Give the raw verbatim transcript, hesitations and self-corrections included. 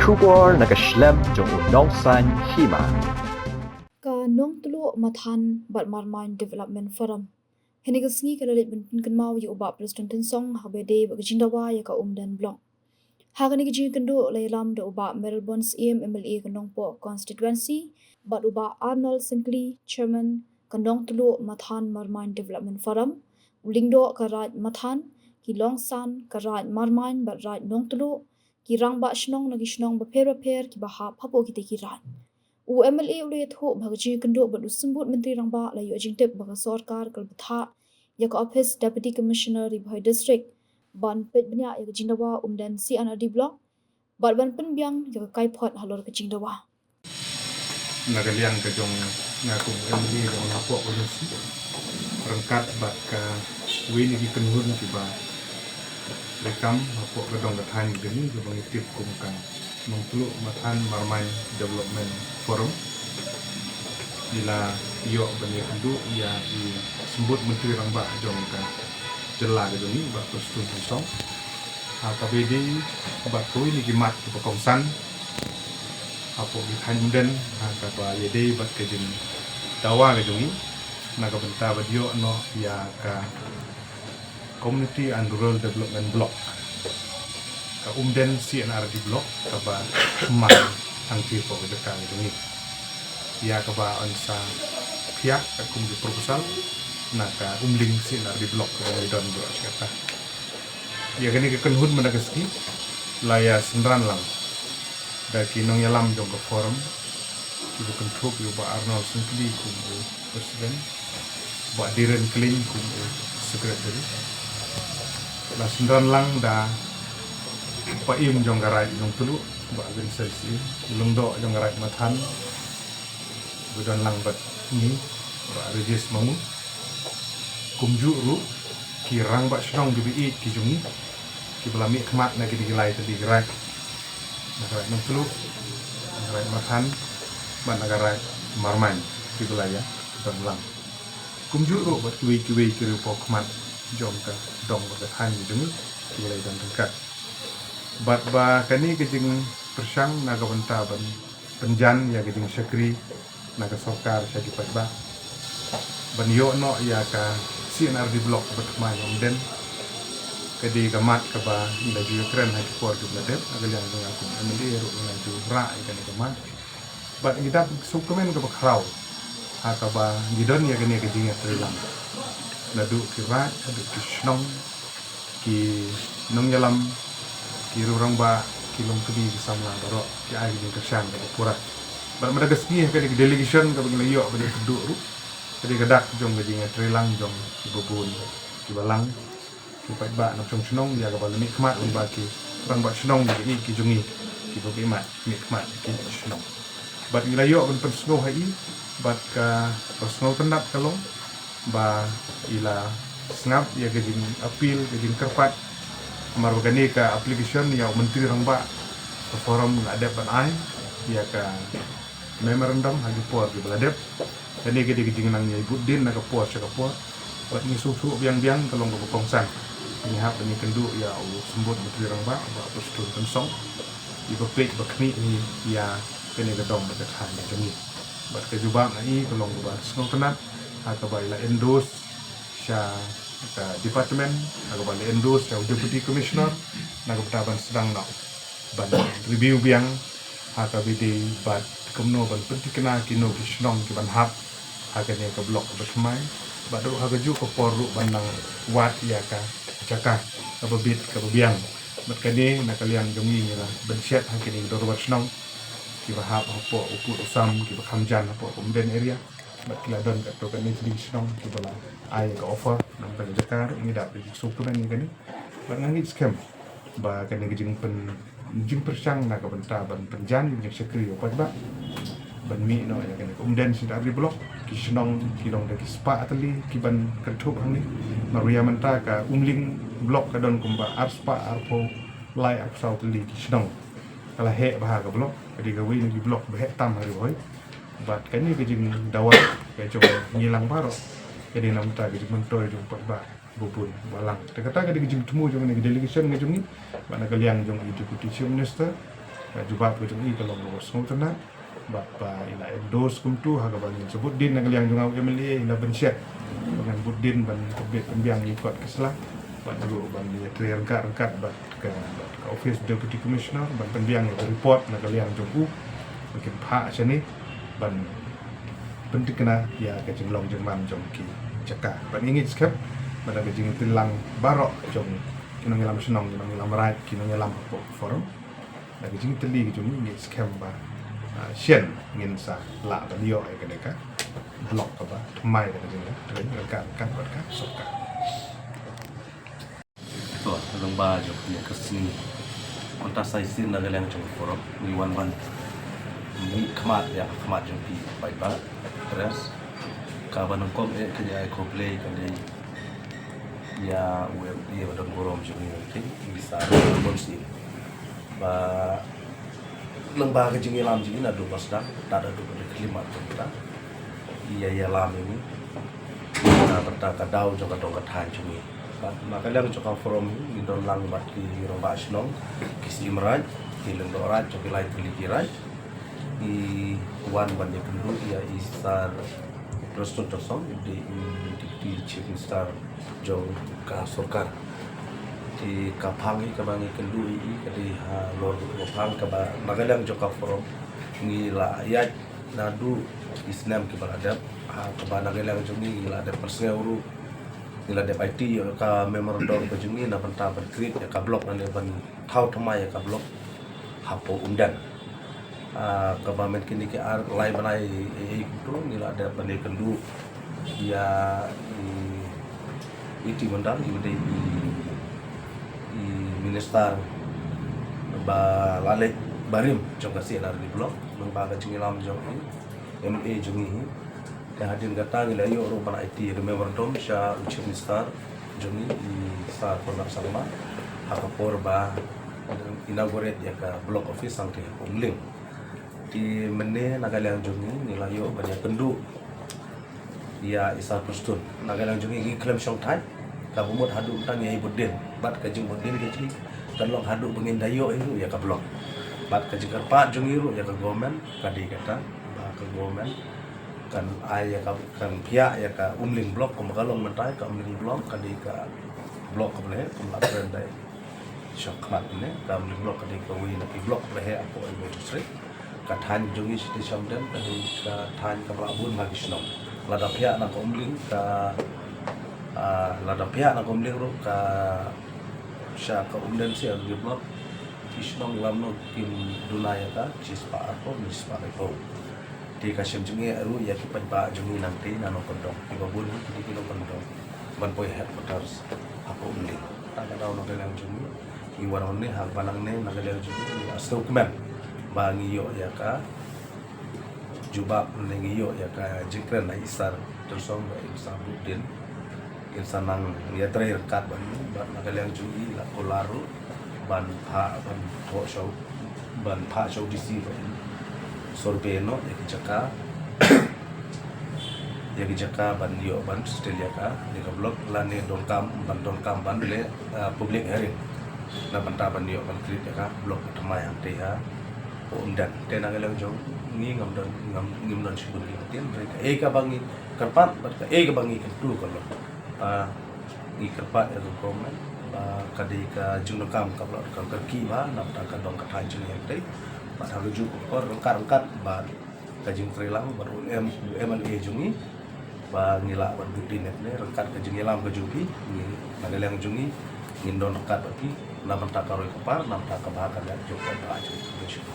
Khubor na ka shlem jong u Nongsaiñ Hima. Ka Nongtluh Mathan bad Marmain Development Forum. Hynne ka sngi ka la leit ban pynkynmaw ïa u Bah Prestone Tynsong haba ïadei bad ka jingdawa ïa ka Umden Block. Ha kane ka jingïakynduh la ïalam da u Bah Mayralborn Syiem, M L A ka Nongpoh Constituency, bad u Bah Arnold Syngkli, Chairman ka Nongtluh Mathan Marmain Development Forum, u Lyngdoh ka Raid Mathan, ki Longsan ka Raid Marmain bad Raid Nongtluh, ki Rangbah Shnong na ki shnong bapher bapher kiba hap hapoh kitei ki raid. U M L A u la ïathuh ba ka jingïakynduh bad u Symbud Myntri Rangbah la ïoh jingtip ba ka sorkar ka la bthah ïa ka ophis Deputy Commissioner Ri Bhoi District ban peit bniah ïa ka jingdawa Umden C and R D Block bad ban pynbiang ïa ka kaiphod halor ka jingdawa. Na ka liang ka jong nga kum M L A jong Nongpoh Constituency, ryngkat bad kawei na ki kynhun kiba treikam hapoh ka dong ka thaiñ jong ngi kaba ngi tip kum ka Nongtluh Mathan Marmain Development Forum, ngi la ïoh ban ïakynduh ïa i Symbud Myntri Rangbah jong ka jylla ka jong ngi, Bah Prestone Tynsong, ha kaba ïadei bad kawei na ki mat kiba kongsan hapoh ki thaiñ Umden, ha kaba ïadei bad ka jingdawa ka jong ngi na ka bynta ban ïoh noh ïa ka Community and Rural Development Block, ka Umden C and R D Block, kaba thymmai hangtei hapoh ka jaka ka jong ngi, ïa kaba yn sa phiah kum ki proposal na ka Umling C and R D Block kaba ngi don baroh shi katta. Ïa kane ka kynhun mynta ka sngi la ïa synran lang da ki nongïalam jong ka forum, kiba kynthup ïa u Bah Arnold Syngkli kum u president, Bah Diren Kling kum u secretary. La synran lang da u Paiem jong ka Raid Nongtluh, Bah Vincent Syiem, u Lyngdoh jong ka Raid Mathan, ba don lang bad ngi, Bah Regis Mamun. Kumjuh ruh ki rangbah shnong kiba ïeit ki jong ngi, kiba la mihkhmat na kine ki lai tylli ki raid, na ka Raid Nongtluh, na ka Raid Mathan bad na ka Raid Marmain, kiba la ïa don lang. Kumjuh ruh bad kiwei kiwei ki riewpawkhmat jong ka dong bad ka thaiñ ka jong ngi, kiba la ïa don ryngkat. Bad ba kane ka jingpyrshang na ka bynta ban pynjan ïa ka jingshakri na ka sorkar sha ki paidbah ban ïoh noh ïa ka C and R D Block bad thymmai Umden, ka dei ka mat kaba ngi la ju ïakren ha ki por kiba la dep. Ha ka liang jong nga kum M L A ruh nga la ju rah ïa kane ka mat. Bad ngi dap sngewkmen kaba khraw ha kaba ngi don ïa kane ka jingïatreilang, naduh ki raid haduh ki shnong, ki nongïalam, ki riewrangbah, ki longkmie, ki samla baroh ki ai ka jingkyrshan kaba pura. Bad mynta ka sngi ha kane ka delegation kaba ngi la ïoh ban ïakynduh ruh, ka dei ka dak jong ka jingïatreilang jong kiba bun, kiba lang, ki paidbah na pdeng shnong, ïa kaba la mihkhmat lyngba ki rangbah shnong, ki, ki jong ngi kiba mihkhmat, mihkhmat ki shnong. Bad ngi la ïoh ban pynsngew ha i bad ka, ka sngewtynnat ka long ba i la sngap ïa ka jingappeal, ka jingkyrpad. Namar ba kane ka application ïa u Myntri Rangbah ka forum la dep ban ai ïa ka memorandum ha ki por kiba la dep. Kane ka dei ka jingnang ïa i bud dien na ka por sha ka por. Bad ngi sngewthuh biang biang ka long kaba kongsan. Ngi hap ban ïakynduh ïa u Symbud Myntri Rangbah, Bah Prestone Tynsong, iba peit ba khmih hi ïa kane ka dong bad ka thaiñ ka jong ngi. Bad ka jubab na i ka long kaba sngewtynnat ha kaba i la endorse sha ka department, ha kaba la endorse sha u Deputy Commissioner na ka bynta ban sdang noh ban review biang ha kaba ïadei bad kumno ban pynthikna kino ki shnong ki ban hap ha kane ka block kaba thymmai, bad ruh ha kajuh ka por ruh ban nang wad ïa ka jaka kaba bit kaba biang. Bad kane na ka liang jong ngi ngi la pynshet ha kine ki dorbar shnong kiba hap hapoh u pud u sam, kiba kham jan hapoh ka Umden area. Bad ki la don katto katne tylli ki shnong kiba la ai ka offer na ka bynta ka jaka ruh. Ngi dap da jingsngewkmen ïa kane. Bad nga ngeit skhem ba kane ka jingpyn, jingpyrshang na ka bynta ban pynjan ïa ka jingshakri ïa u paidbah ban mih noh ïa kane ka Umden C and R D Block, ki shnong ki long da ki spah tylli ki ban kynthup hangne. Namar ba ïa mynta ka Umling Block ka don kumba arspah arphew lai arphew saw tylli ki shnong. Ka la heh bha ka block, ka dei kawei na ki block ba heh tam ha Ri Bhoi. Bad kane ka jingdawa ka jong ngi lang baroh ka dei namar ka jingmyntoi jong u paidbah ba bun ba lang. Te kata ka dei ka jingthmu jong kane ka delegation ka jong ngi, bad na ka liang jong i Deputy Chief Minister, Ka jubab ka jong i ka long kaba sngewtynnat bad ba i la endorse kumtu ha kaba ngin sa bud dien na ka liang jong nga u M L A, i la bynshet ba ngan bud dien ban pynbiang ïa kot ka sla bad ruh ban ïatrei ryngkat ryngkat bad ka, bad ka office Deputy Commissioner ban pynbiang ïa ka report na ka liang jong u ba kin phah shane ban pynthikna ïa ka jinglong jingman jong ki jaka. Bad ngi ngeit skhem ba da ka jingïatreilang baroh jong ki nongïalam shnong, ki nongïalam raid, ki nongïalam hapoh forum, da ka jingtylli ka jong ngi, ngi ngeit skhem ba, ah, shen ngin sa lah ban ïoh ïa kane ka block kaba thymmai da ka jingïatrei ryngkat ryngkat bad ka sorkar. To, lyngba jong kane ka sngi, mynta sa shisien na ka liang jong ka forum ngi wan ban mih khmat ïa ka khmat jong phi paidbah press. Kaba nyngkong eh ka jingïakhun khublei ka dei ïa u M P ba don burom jong ngi, i Sir Ralph Syiem. Ba lyngba ka jingïalam jong ngi naduh ba sdang tad haduh ka khlieh mat jong kita, i ïa ïalam ïa ngi na ka bynta ka daw jong ka dong ka thaiñ jong ngi. Bad na ka liang jong ka forum ngi don lang bad ki rangbah shnong, ki syiem raid, ki lyngdoh raid jong ki lai tylli ki raid. Ngi wan ban ïakynduh ïa i Sir Prestone Tynsong, i dei i Deputy Chief Minister jong ka sorkar. Te ka phang hi kaba ngi kynduh ïa i ka dei halor ka phang kaba na ka liang jong ka forum ngi la ïaid naduh ki snem kiba la dep, ha kaba na ka liang jong ngi ngi la dep pynsngew ruh, ngi la dep aiti ïa ka memorandum ka jong ngi na bynta ban create ïa ka block lane ban thaw thymmai ïa ka block hapoh Umden. Ah, kaba mynta kine ki ar lai bnai ei ei kumto ngi la dep ban ïakynduh ïa i, i T Mondal, i dei i, i minister ba la leit barim jong ka C and RD block, lyngba ka jingïalam jong i M L A jong ngi hi. Te hadien kata ngi la ïoh ruh ban aiti ïa ka memorandum sha u Chief Minister jong ngi, i Sir Conrad Sangma, ha ka por ba inaugurate ïa ka block office hangtei ha Umling. Te mynne na ka liang jong ngi ngi la ïoh ban ïakynduh ïa i Sir Prestone. Na ka liang jong ngi ngi khlem shong thait, kaba mut haduh mynta ngi ïai bud dien. Bad ka jingbud dien ka jong ngi kan long haduh ba ngin da ïoh hi ruh ïa ka block. Bad ka jingkyrpad jong ngi ruh ïa ka government ka dei kata ba ka government kan ai ïa ka, kan phiah ïa ka Umling block, kumba ka long mynta ka Umling block ka dei ka block kaba la heh, kumba la kren da i Sha khmat ne, ka Umling block ka dei kawei na ki block ba la heh hapoh Ri Bhoi District. Ka thaiñ jong ngi Siti Shamden ka dei ka thaiñ kaba la bun bha ki shnong. Lada phiah na ka Umling ka, ah, lada phiah na ka Umling ruh ka sha ka Umden C and RD block, ki shnong lamno kim duna ïa ka shispah arphew ne shispah laiphew. Te ka shem jingeh ruh ïa ki paidbah jong ngi nangtei na Nongkyndong. Kiba bun ki dei ki Nongkyndong ban poi headquarters ha ka Umling. Ta ka daw na ka liang jong ngi, ngi wan hangne ha ka balang ne na ka liang jong ngi, ngi la sngewkmen ba ngi ïoh ïa ka jubab ne ngi ïoh ïa ka jingkren na i Sir Tynsong ba in sa bud dien, in sa nang ïatrei ryngkat bad ngi, bad na ka liang jong ngi la kular ruh ban phah, ban thoh sha u, ban phah sha u D C ba in survey noh ïa ki jaka, ïa ki jaka ban ïoh ban settle ïa ka, ïa ka block, lane donkam, ban donkam ban leh, ah, public hearing na bynta ban ïoh ban create ïa ka block ba thymmai hangtei ha Umden. Te na ka liang jong ngi ngam don, ngam, ngim don shibun ki ktien, hynrei kaei kaba ngi kyrpad bad kaei kaba ngi kyntu ka long, ah, ngi kyrpad ïa ka government ba ka dei ka jingdonkam kaba la, ka kyrkieh bha na bynta ka dong ka thaiñ jong ngi hangtei. Bad ha kajuh ka por ryngkat ryngkat bad ka jingtreilang bad u M, u M L A jong ngi ba ngi lah ban bud dien ne ryngkat ka jingïalam ka jong phi, ngi na ka liang jong ngi ngin don ryngkat bad phi na bynta ka roi ka par, na bynta ka bha ka miat jong ka ba jong ka jong.